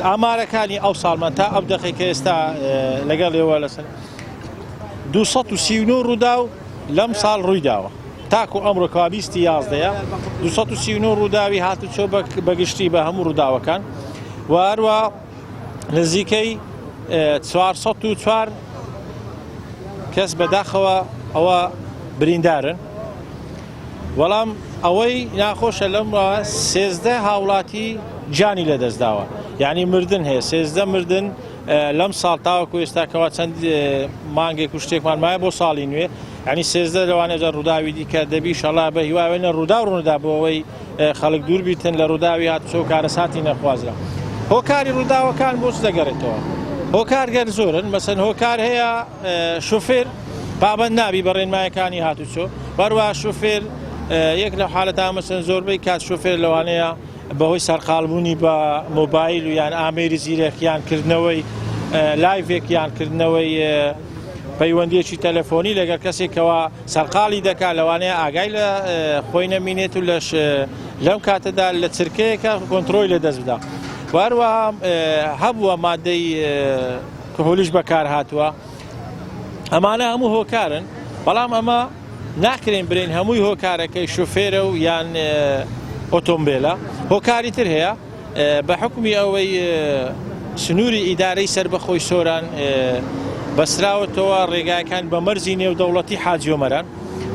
ئامارەکانی ئەو ساڵمان تا ئەو دەقەی کە ئێستا لەگەڵ ئێوە لەسەر 239 ڕووداو لەم ساڵ ڕووی داوە تاکو ئەمڕۆ کەوا بیستی یازدەیە 239 ڕووداوی هاتوچۆ بەگشتی بە هەموو ڕووداوەکان و هەروە نزیکەی 404 کەس بەداخەوە ئەوە بریندارن بەڵام ئەوەی ناخۆشە لەم 13 هاوڵاتی گیانی لەدەستداوە یعنی مردن هەیە 13 مردن لەم ساڵ تاوەکو ئێستا کەوا چەند مانگێک و شتێکمان مایە بۆ ساڵی نوێ ینی 13 لەوانەیە ڕووداوی دیکە دەبی شەڵا بە هیواوێنە ڕوودا ڕووندا بۆ ئەوەی خەڵک دوور بیتن لە ڕووداوی هاتوچۆ و کارەساتی نەخوازرا. هۆکاری ڕووداوەکان بۆ چ دەگەڕێتەوە؟ هۆکار گەر زۆرن مەسەن هۆکار هەیە شوفێر پابەند نابی بە ڕێنمایەکانی هاتوچۆ بەروە شوفێر یەک لە حالەتا مەسەن زۆربەی کات شوفێر لەوانەیە بەهۆی سەرقالبوونی بە مۆبایل و یان ئامێری زیرەک یان کردنەوەی لایڤێک یان کردنەوەی پەیوەندیەکی تەلەفۆنی لەگەڵ کەسێکەوە سەرقاڵی دەکات لەوانەیە ئاگای لە خۆی نەمینێت و لەش لەم کاتەدا لە چرکەیەکە کۆنترۆی لە دەست بدا وهروەها هەبووە مادەی کحولیش بەکار هاتووە ئەمانە هەموو هۆکارن بەڵام ئەمە ناکرێن برێن هەمووی هۆکارەکەی شوفێرە و یان ئۆتۆمبیلە هۆکاری تر هەیە بە حوکمی ئەوەی سنووری ئیدارەی سەربەخۆی سۆران بەستراوەتەوە ڕێگاکان بە مەرزی نێودەوڵەتی حاجی ئۆمەران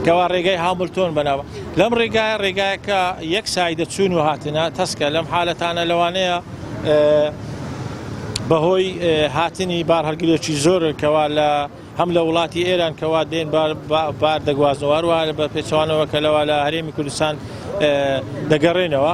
کەوا ڕێگای هاملتۆن بەناوە لەم ڕێگایە ڕێگایەکە یەک side ە چوون و هاتنە تەسکە لەم حالەتانە لەوانەیە بەهۆی هاتنی بارهەڵگرێکی زۆر کەوا لە هەم لە وڵاتی ئێران کەوا دێن بار دەگوازنەوە هەروەها بە پێچەوانەوە کە لەوا لە هەرێمی کوردستان دەگەڕێنەوە.